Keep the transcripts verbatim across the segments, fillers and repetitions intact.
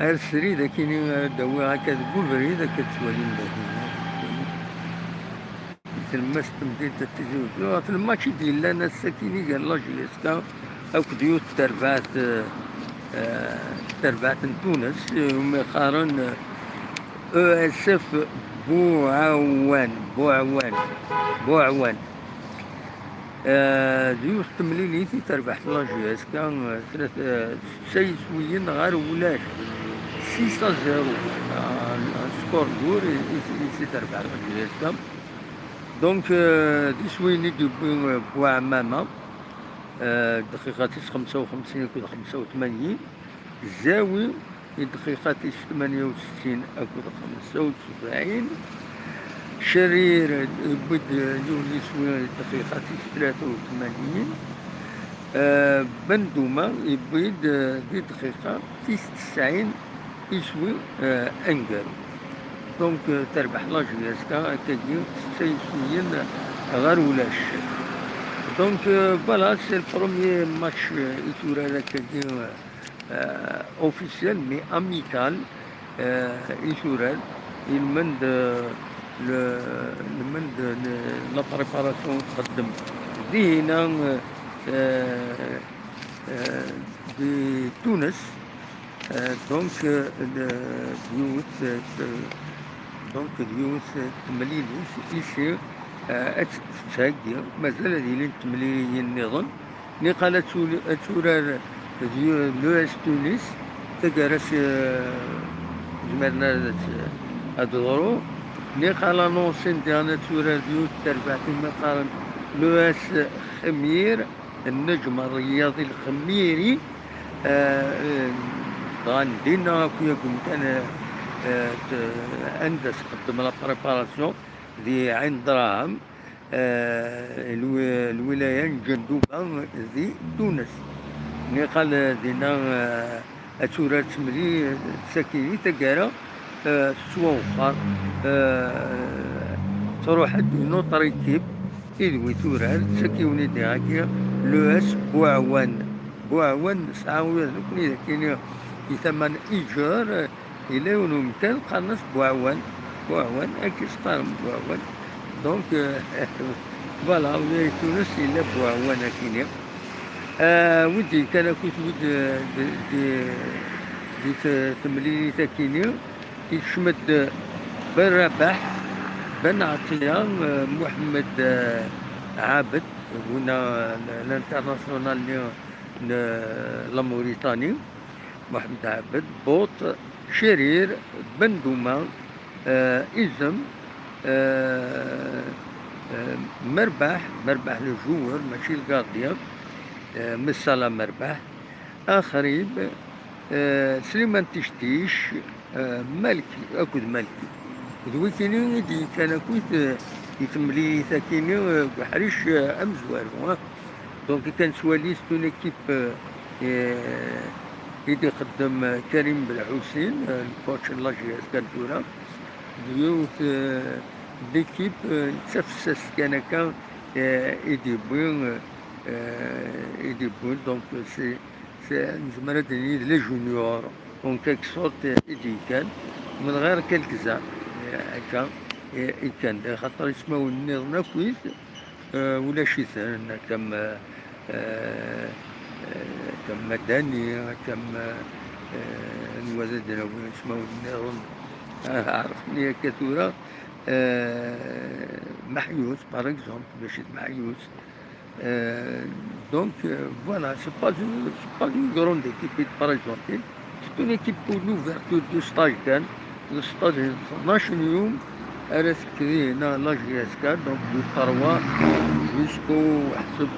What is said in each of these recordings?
Ar srid akkin ara d-awiɣ akka deg ubrid, akka d-twalim dahi. Tlemmast n temdint n Tizi Uzzu, ɣef lmatch i d-yellan ass-akkin gar la J S K akked yiwet n terbaɛt, eh, eh, terbaɛt n Tunes, eh, umi qqaren, eh, E S F Buɛwan, Buɛwan, Buɛwan. Eh, d yiwet n temlilit i terbeḥ la J S K, eh, tlat-, eh, setta yiswiyen ɣer ulac, six à zéro, eh, score dur i, i, i s-, i terbeḥ la J S K. Donc, eh, d iswiyen i d-yewwi, eh, Buɛmama, eh, dqiqa tis xemsa u xemsin akked xemsa u tmanyin, Zawi i dqiqa tis tmanya u settin akked xemsa u sebɛin. Cerir yewwi-d yiwen iswi i dqiqa tis tlata u tmanyin. Eh, Benduma yewwi-d, eh, di dqiqa tis tesɛin iswi, eh, aneggaru. Donc, eh, terbeḥ la J S K akkagi setta iswiyen ɣer ulac. Donc, eh, voilà, c'est le premier match, eh, i turar akkagi, eh, euh, officiel, mais amical, euh, i turar, ilmend, euh, le, ilmend, euh, la préparation txeddem dinna, euh, euh, euh, di Tunes, euh, donc, euh, d yiwet, euh, donc, d yiwet, euh, temlilit, ici, euh, ad tettheggi, mazal ad ilint temliliyin nniḍen, Niqal ad tul-, ad turar d yu-, l'U S Tunis, taggara s, eh, zemren ad, ad teḍru. Niqal anunsin diɣen ad turar d yiwet n terbaɛt umi qqaren l'U S Xmir, Nnejm Rryaḍi Lxmiri. Eh, eh, dɣa dinna akk yakk umkan, eh, eh, t-, anda txeddem la préparation di Ɛin Dṛaham. Eh, lwi-, lwilaya n Ǧenduba di Tunes. Niqal, eh, dinna, eh, ad turar temli-, tsakin i taggara, eh, tettwawexxer, eh, truḥ-d une autre équipe, i d wi turar, tsakiwen i d-iɣaki, l'U S Buɛwan. Buɛwan, nesɛa ula d nekkni d akini di tama n Iǧer, Yella yiwen umkan qqaren-as Buɛwan. Buɛwan, akka i s-qqaren Buɛwan. Donc, euh, voilà, ula i Tunes yella Buɛwan akini. Euh, wi d-yekkan akkit wi d-, d-, d-, di t-, temlilit akini, yekcem-d Ben Rabaḥ, Ben Ɛeṭiya, euh, Muḥemmed, euh, Ɛabed, winna, euh, l'international-nni n, euh, la Mauritanie. Muḥemmed Ɛabed, Buṭ, Cerir, Benduma, euh, Izem, euh, euh, Merbaḥ, Merbaḥ le joueur, mačči le gardien, euh, Messala Merbaḥ, Axrib, euh, Sliman Tictic, euh, Malki, akked Malki. D wikini i d-yekkan akkit, euh, i temlilit akini, euh, deg uḥric, euh, amezwaru, ah. Donc, kan tettwali, c'est une équipe, euh, euh, i d-ixeddem, euh, Karim Belḥusin, euh, le coach n la J S K n tura. D yiwet, euh, d'équipe, euh, d tafessast kan akka, euh, i d-yewwi, euh, euh, i d-yewwi. Donc, c'est, c'est, nezmer ad d-nini d les juniors, en quelque sorte, euh, i d-yekkan, من غير quelques-uns, euh, akka, euh, i yekkan. Xaṭer ismawen nniḍen akkit, Eh, ulac-iten, akka am, eh, eh, akka am Madani, akka am, eh, anwa ad d-nawi ismawen nniḍen? Ah, ɛerqen-iyi akka tura. Eh, Maḥyut, par exemple, ulac-it Maḥyut. Eh, donc, eh, voilà, c'est pas une, c'est pas une grande équipe, par exemple. C'est une équipe pour l'ouverture du stage kan, le stage international, ara tekk dinna la J S K, donc du trois jusqu'au, ḥseb,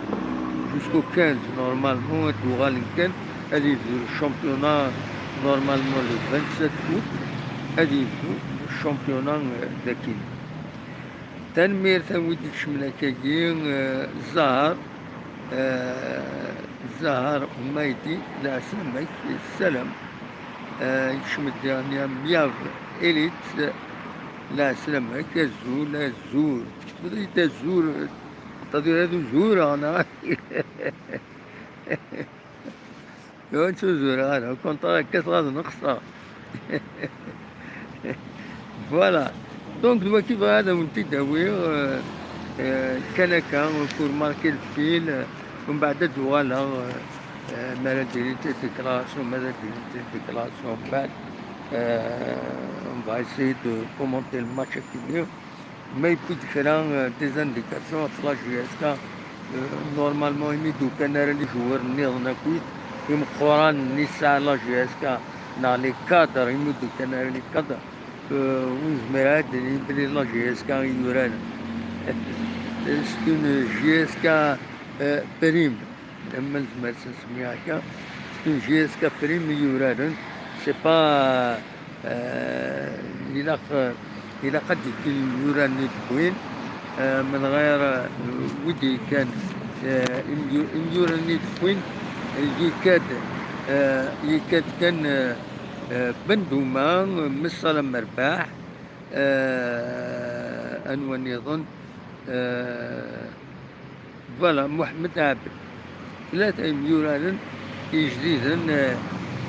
jusqu'au quinze normalement, ad uɣalen kan ad yebdu le championnat normalement le vingt-sept août, ad yebdu le championnat, euh, daki. Tanemmirt a wid ikecmen akkagi, euh, Zahar, euh, Zahar Umaydi, leɛslamek, ssalam. Eh, yekcem-d diɣen Myav Elit, leɛslamek, azul, azul. Tektuḍ-iyi-d azul, c'est-à-dire ad uzureɣ, neɣ? Ur ttuzureɣ ara, au contraire, kkateɣ ad neqseɣ. Voilà. Donc, d wagi bɣiɣ ad awen-t-id-awiɣ, euh, euh, kan akka, pour marquer le fil, euh, umbeɛd ad d-uɣaleɣ, euh, euh, ma ara d-ilint des déclarations, ma ara d-ilint des déclarations, umbeɛd, euh, on va essayer de commenter le match akkenni. Ma yewwi-d kra, euh, des indications ɣef la J S K, euh, normalement, imi d-ukan ara les joueurs nniḍen akkit, imeqqranen i tesɛa la J S K, neɣ les cadres, imi d-ukan ara les cadres, euh, ur nezmir ara ad d-nini belli la J S K i yuraren. C'est une J S K, euh, prime. Am nezmer ad s-nsemmi akka, c'est une J S K prime i yuraren. C'est pas, euh, ilaq, ilaq ad d-yekkin imyurar-nni d-wwin, euh, من غير, euh, wid yekkan, euh, imyu-, imyurar-nni d-wwin, euh, yekka-d, euh, yekka-d kan, euh, euh, Benduma, euh, Messalam Merbaḥ, euh, anwa nniḍen, euh, Voilà, Mohamed Abed. Tlata imyuraren ijdiden, eh,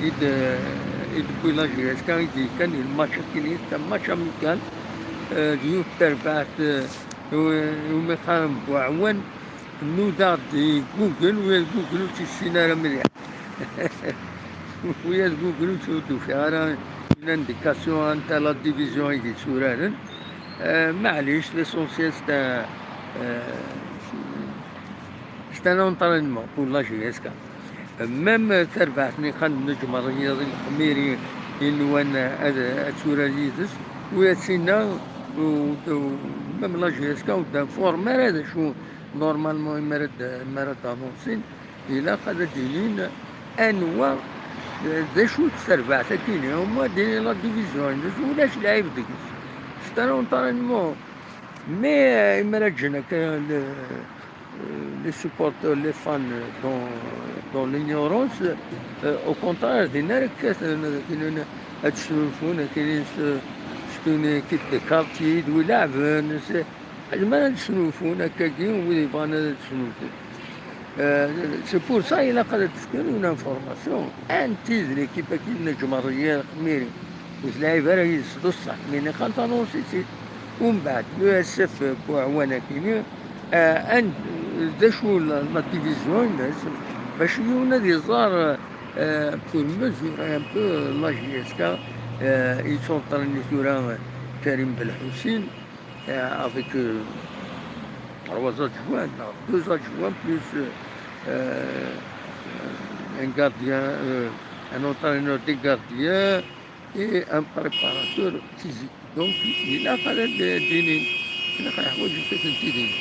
i d-, eh, i d-tewwi la J S K, i d-yekkan i lmatch akkenni, c'est un match amical, eh, d yiwet terbaɛt, eh, i-, iwumi qqaren Buɛwan, nudaɣ-d i Google, u Google ur tt-yessin ara mliḥ. Ula d Google ur tt-ufiɣ ara une indication anta la division i d-yetturaren. Euh, maɛlic, l'essentiel, c'est un, euh, c'est un entraînement pour la J S K. Même, euh, tarbaɛt-nni kan n Ǧemɛer Lexmiri i nwan ad, ad turar yid-s, u yasinna, u, u, même la J S K ur d-informe ara d acu normalement imi ara d-, imi ara d-anonsin. Ilaq ad d-inin anwa, eh, d acu-tt terbaɛt-agi-nni, au moins ad d-inin la division-ines, ulac lɛib deg-s. C'est un entraînement. Mais, euh, imi ara ǧǧen akka le, euh, les supporters, les fans dans, dans l'ignorance, euh, au contraire, din ara kkaten, ad d-inin, ad snulfun, ad inin s-, c'est une équipe de quartier, d wi leɛben, c'est Ḥaǧa mi ara d-snulfun akkagi, wid yebɣan ad d-snulfun. Euh, c'est pour ça ilaq ad d-fken une information. Anti d l'équipe-agi n Ǧemɛer Lexmiri? Ur tlaɛib ara yid-s d ṣṣeḥ, mais nniɣ-t annoncé-tt-id. Umbeɛd, l'E S F Buɛwan akkenni, euh, an-, d acu la, la division-ines, bac yiwen ad iẓer, euh, pour mesurer un peu la J S K, euh, i ttwaṭṭren i tura Karim Belḥusin. Euh, avec, euh, trois adjoints, non, deux adjoints plus, euh, euh, un gardien, euh, un entraîneur de gardien et un préparateur physique. Donc, ilaq ad d-inin, ilaq ad ḥwaǧent ad tent-id-inin.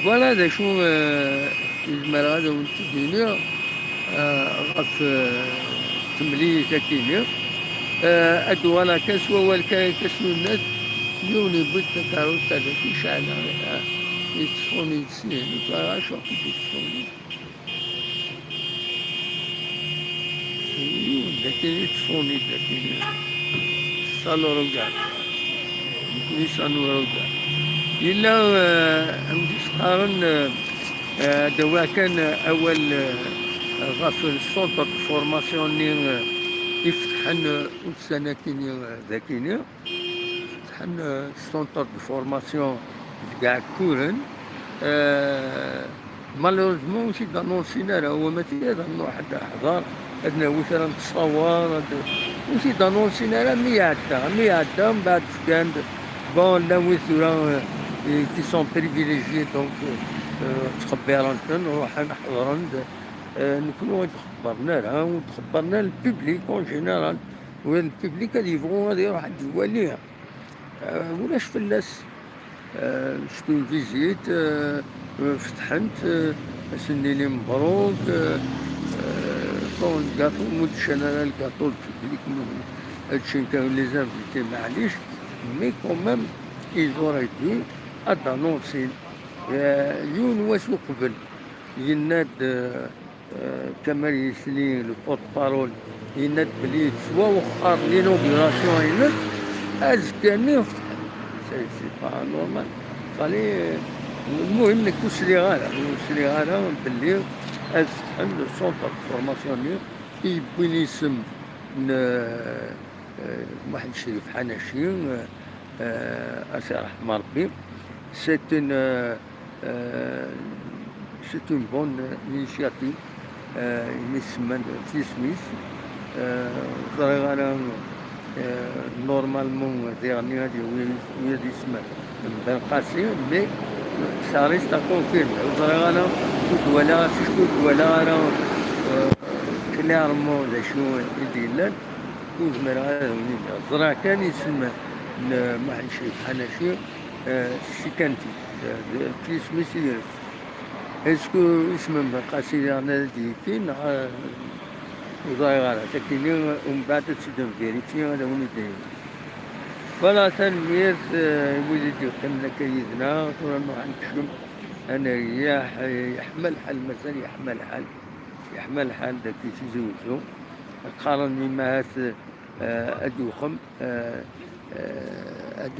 Voilà d acu, euh, i zemreɣ ad awen-t-id-iniɣ, euh, ɣef, euh, temlilit-agi-nni. Euh, ad d-uɣaleɣ kan s wawal kan akka s winnat, yiwen yewwi-d takeṛṛust-a dagi, ceɛleɣ, ah, yettṣuni-d syin, acu i d-yettṣuni? Yiwen dagi yettṣuni-d dagi, ça le regarde. Nekkni ça nous regarde. Yella, euh, am d-isqaren, euh, euh, d awakan, euh, awal, euh, ɣef le centre de formation-nni, euh, ifetḥen, euh, ussan-agi-nni, euh, dagi-nni. Fetḥen, euh, centre de formation deg Ɛekkuren. Euh, malheureusement, ur t-id-annonsin ara. Wa mačči ad nruḥ ad neḥḍer, ad nawi kra n ttṣawar, ad, ur t-id-annonsin ara mi iɛedda. Mi iɛedda, mbeɛd fkan-d, bon, llan wid tura, euh, qui sont privilégiés, donc, euh, ttxebbiren-ten, ruḥen, ḥeḍren-d. Euh, nekkni ur d-xebbren ara, ur d-xebbren ara le public en général. Wa le public ad yebɣu ad iruḥ ad iwali. Euh, ulac fell-as. Euh, c'est une visite, euh, euh, fetḥent, euh, ad sen-nini mebruk, euh, euh, bon, le gâteau, ur d-ččan ara le gâteau, le public, ad ččen kan les invités, maɛlic, mais quand même, ils auraient dû ad annoncer. Euh, yiwen wass uqbel, yenna-d, euh, Euh, Kamal Yisli, le porte-parole, yenna-d belli yettwawexxer l'inauguration-ines azekka-nni. C'est, c'est pas normal. Fallait, euh, المهم, nekk ur sliɣ ara, ur sliɣ ara belli ad fetḥen le centre de formation-nni. i yewwin isem n, euh, Muḥend Crif Ḥanaci, euh, euh, ad t-yerḥem Rebbi. C'est une, euh, euh, c'est une bonne initiative, euh, imi semman ɣef yisem-is. Euh, ur ẓriɣ ara, euh, normalement diɣenni ad yawi, ad yawi isem n Belqasi, mais ça reste à confirmer. Ur ẓriɣ ara, ur d-walaɣ, acku ur d-walaɣ ara, euh, clairement d acu i d-yellan. Ur zmireɣ ad awen-iniɣ. Ẓriɣ kan isem n Muḥend Crif Ḥanaci, euh, si kanti, euh, d, d yisem-is i yers. Est-ce que isem n Belqasi diɣen ad d-yekki neɣ, euh, ur ẓriɣ ara. Sakini, umbeɛd ad tt-id-nvérifyi, ad awen-id-iniɣ. Voilà, tanemmirt, euh, i wid i d-yeqqimen akka yid-neɣ. Tura nruḥ ad nekcem, ad neryaḥ, eh, yeḥma lḥal, mazal yeḥma lḥal. Yeḥma lḥal dagi Tizi Wezzu. Qqaren mi ahat, eh, ad yuxem, eh, eh, ad,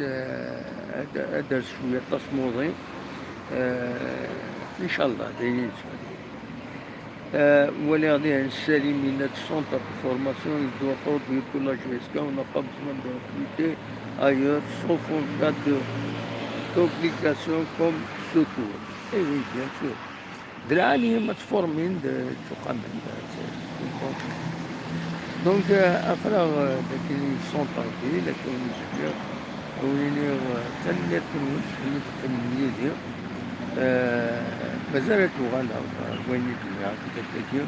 ad, ad d-ters cwiya tasmuḍi. Eh, ncallah, d ayen i nesɛa. Euh, waliɣ dihin Salim yenna-d centre de formation, il doit produire pour la J S K, on n'a pas besoin de recruter ailleurs, sauf en cas de, d'obligation comme secours. Eh oui, bien sûr. D lɛali ma tformin d tuqamen, d, d, d, donc, euh, aql-aɣ, euh, dagi centre ville, akken i d-ǧǧiɣ, a wen-iniɣ, euh, tanemmirt-nwen, imi teqqimen yid-i. Euh, mazal ad d-uɣaleɣ, euh, wayen i d-nniɣ akked akkagi,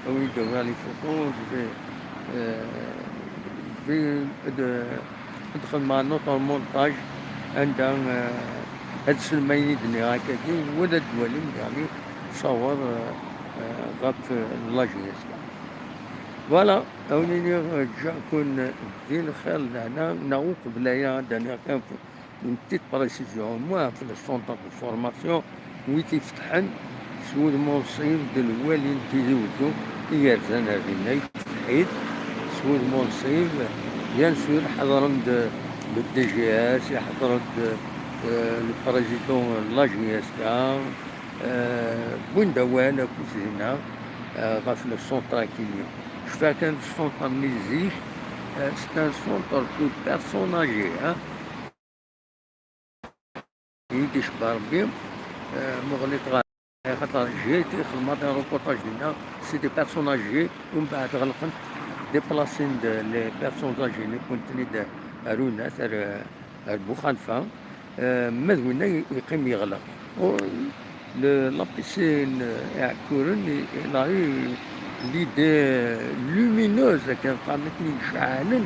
a wen-id-awiɣ les photos, je vais, euh, je vais, euh, ad xedmeɣ un autre montage anda, euh, ad teslem ayen i d-nniɣ akkagi, wala ad d-twalim diɣen ttṣawer, euh, euh, ɣef, euh, la J S K. Voilà, a wen-iniɣ, euh, ǧǧiɣ-ken di lxir lehna, neɣ uqbel aya ad d-aniɣ kan une petite précision, moi, ɣef le centre de formation, wi t-ifetḥen, s wudem unṣib d lwali n Tizi Wezzu i yerzan ar dinna, yefteḥ-it s wudem unṣib. Bien sûr, ḥeḍren-d le D G S, iḥeḍren-d, euh, le président n la J S K, euh, wwin-d awal akked dinna, euh, ɣef le centre akini. Cfiɣ kan centre-nni zik, euh, c'est un centre pour personnes âgées, hein. I yi-d-icebba Rebbi, euh, muɣlit ɣer, axaṭer j'ai été xedmeɣ un reportage dinna, c'est des personnes âgées, umbeɛd ɣelqent, déplacin-d les personnes âgées, nekkenti-d ar unat, ar, ar Buxanfa, euh, ma d winna yeqqim yeɣleq. Oh, le, la piscine, euh, Iɛekkuren, il a eu l'idée lumineuse, akken qqaren akken iceɛɛlen,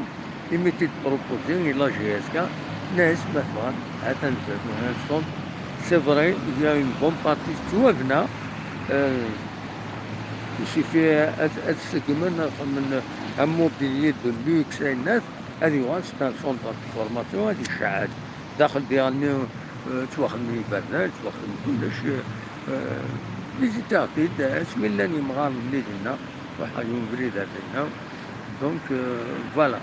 imi t-id-proposé i la J S K, nnan-as ma tebɣam, ha-t-an zdat, nnan-as, c'est vrai, il y a une bonne partie tettwabna, euh, il suffit ad, ad seggmen, ad xedmen un mobilier de luxe, ayen ad yuɣal c'est un centre de formation, ad iceɛɛel. Daxel diɣenni, euh, ttwaxedmen iberdan, ttwaxedmen kullec, euh, visitez-t-id, asmi llan yemɣaren-nni dinna, ruḥeɣ yiwen ubrid ar dinna. Donc, euh, voilà.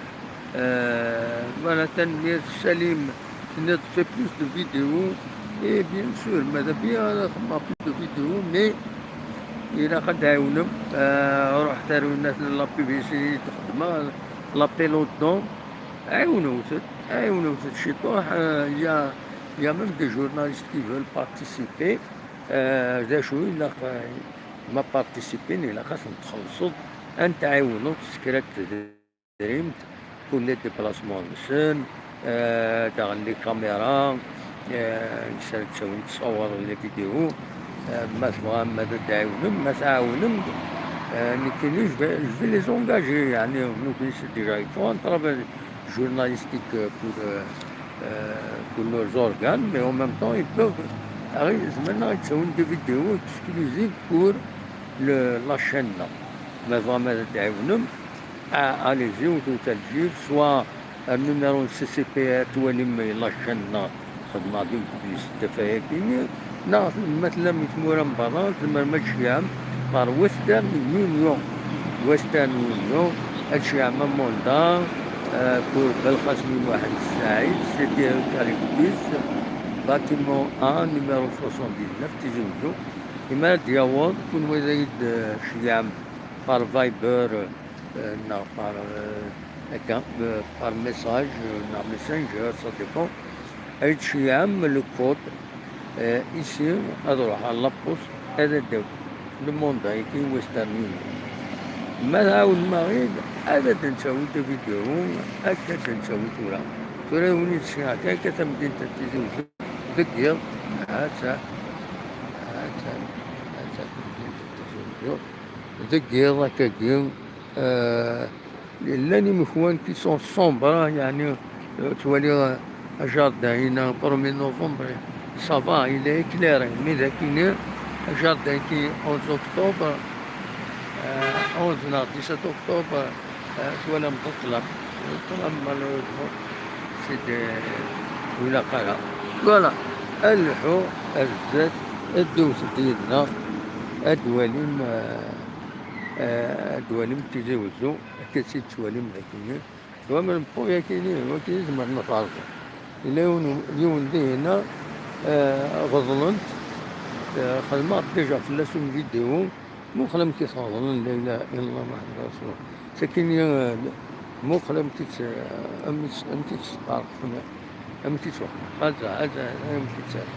Euh, voilà, tanemmirt. Salim, tenniḍ fais plus de vidéos. Et bien sûr, madha bia ara xedmeɣ plus de vidéos, mais ilaq ad d-tɛiwnem. Euh, ruḥet ar unat n la publicité i d-xedmeɣ, l'appel aux dons. Ɛiwnewt-d, ɛiwnewt-d ciṭuḥ. Euh, il y a, il y a même des journalistes qui veulent participer. Euh, d acu ilaq, euh, ma participin, ilaq ad ten-txellṣeḍ, ad n-tɛiwneḍ s kra n tedrimt pour les déplacements-nsen, euh, daɣen les caméras, euh, nsan ttawin ttṣawaṛ, les vidéos, euh, ma tebɣam ad d-tɛiwnem, ma tɛawnem, euh, nekkini, je vais, je vais les engager, yeɛni, nutni c'est déjà, ils font un travail journalistique, euh, pour, euh, euh, pour leurs organes, mais en même temps, ils peuvent, ah, zemren ad ttawin des vidéos exclusives pour le, la chaîne-nneɣ. Ma tebɣam ad d-tɛiwnem, ah, allez-y, wtut lǧib, soit ar numéro n C C P ad twalim la chaîne-nneɣ, xedmeɣ-d une publicité ɣef wayagi-nni, neɣ ma tellam i tmura n berra, tzemrem ad d-tceyyɛem par Western Union. Western Union, ad d-tceyyɛem amanda, euh, pour Belqasem Muḥend Saɛid, cité Eucalyptus, bâtiment un, numéro soixante-dix-neuf, Tizi Wezzu. Imi ara d-yaweḍ, kunwi ad yi-d-tceyyɛem par Viber, euh, euh, neɣ par, euh, akka, euh, par message, euh, neɣ messenger, ça dépend. Ad tceyyɛem le code, euh, ici, ad ruḥeɣ la poste, ad d-awiɣ le mandat-agi Western Union. Ma tɛawnem-aɣ-id, ad d-nettawi la vidéo, akka ad d-nettawi tura. Tura win i d-sɛiɣ akka, akka tamdint n Tizi Uzzu, deg yiḍ, ha-tt-a, ha-tt-a, ha-tt-a tamdint n Tizi Uzzu, deg yiḍ akkagi, euh, llan imekwan qui sont sombres, yeɛni, euh, ttwaliɣ, euh, ajardin-inna, premier novembre, ça va, il est éclairé, mais dagi-nni, ajardin qui onze octobre, euh, onze neɣ dix-sept octobre, euh, twalam ṭṭlam, ṭṭlam malheureusement, c'est de, ur ilaq ara. Voilà, ad nleḥḥu ar zdat, ad d-iwet-d yid-neɣ, ad d-walim, euh, euh, ad d-walim Tizi Uzzu, akka tt-id-twalim dagi-nni. Tura ma newweḍ akini, akini zemren ad t-rẓen. Yella yiwen, yiwen dihin, eh, ɣeḍlen-t, eh, xedmeɣ déjà fell-as une vidéo, muqel amek i t-ɣeḍlen, la ilaha illallah Muḥemmed Rasulullah. Sakini, eh, muqel amek i tt-, eh, amek i tt-, amek i tt-sṭerqfen, amek i tt-wexxen. Ata, ata, amek i tt-,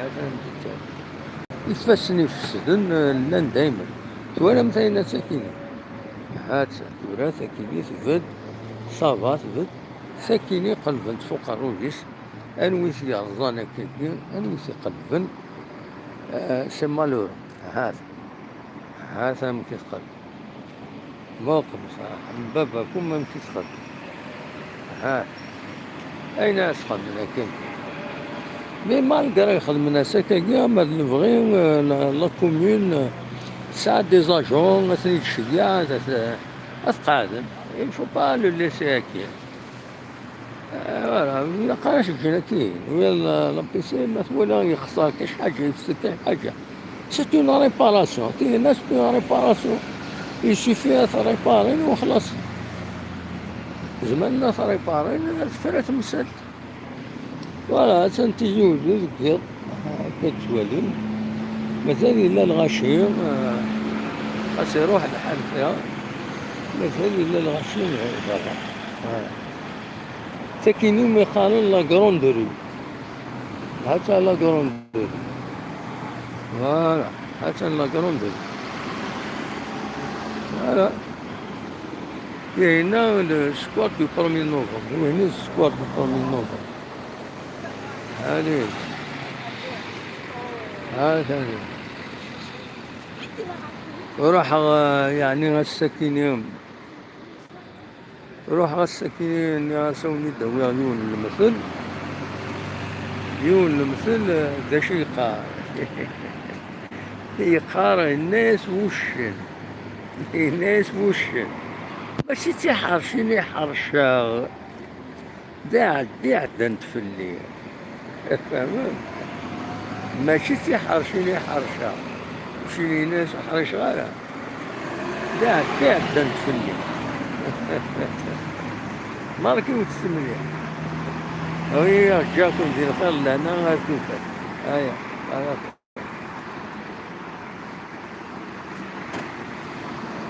ata amek i tt-, ifassen ifesden, eh, llan daymen. Twalam tayna sakini? Ha-tt-a, tura sakini tbedd, ça va, tbedd. Sakini qelbent f uqerruy-is. Anwi i t-yerẓan akkagi? Anwi i t-iqelben? Ah, c'est malheureux. Ha-t. Ha-t amek i teqleb. Muqel, ṣaḥ, n baba-kum amek i teqleb. Ha-t. Ayen ara s-xedmen akken. Mais malgré xedmen-as akkagi, ama d lebɣi, euh, la, la commune, euh, tesɛa des agents, ad ten-id-tceyyeɛ, ad t-, ad t-qeɛden. Il faut pas le laisser acquis. Euh, voilà, ilaq ara s-ǧǧen akkin. Win la, la P C, ma twala yexṣer kan ḥaǧa, yefsed kan ḥaǧa. C'est une réparation. Tihin, c'est une réparation. Il suffit ad t-réparer u xlaṣ. Zemren ad t-réparer, tefra temsalt. Voilà, attan Tizi Uzzu deg yiḍ, akka tettwalim. Mazal yella lɣaci, ah, xas iruḥ lḥal kra. Mazal yella lɣaci berra. Ah. Sakini mi qqaren la Grande Rue. Ha-tt-a la Grande Rue. Voilà, ha-tt-a la Grande Rue. Voilà. Ihi-nna le square du premier novembre. Ihi-nna le square du premier novembre. Allez. Ha-t-an. Ruḥeɣ, eh, yeɛni ass-akini, ruḥeɣ ass-akini, nniɣ-as awen-id-awiɣ yiwen n lemtel. Yiwen n lemtel, eh, d acu yeqqar? Yeqqar, yenna-yas wuccen. Yenna-yas wuccen. Mačči d tiḥercin i ḥerceɣ. D iɛeddi ɛeddant fell-i. Tfehmem? Mačči d tiḥercin i ḥerceɣ. Mačči d ayen ur ḥriceɣ ara. D iɛeddi ɛeddant fell-i. Marki ur tessemliḥ. Awi, ǧǧiɣ-ken di lxir, lehna ar tufat. Aya, aya.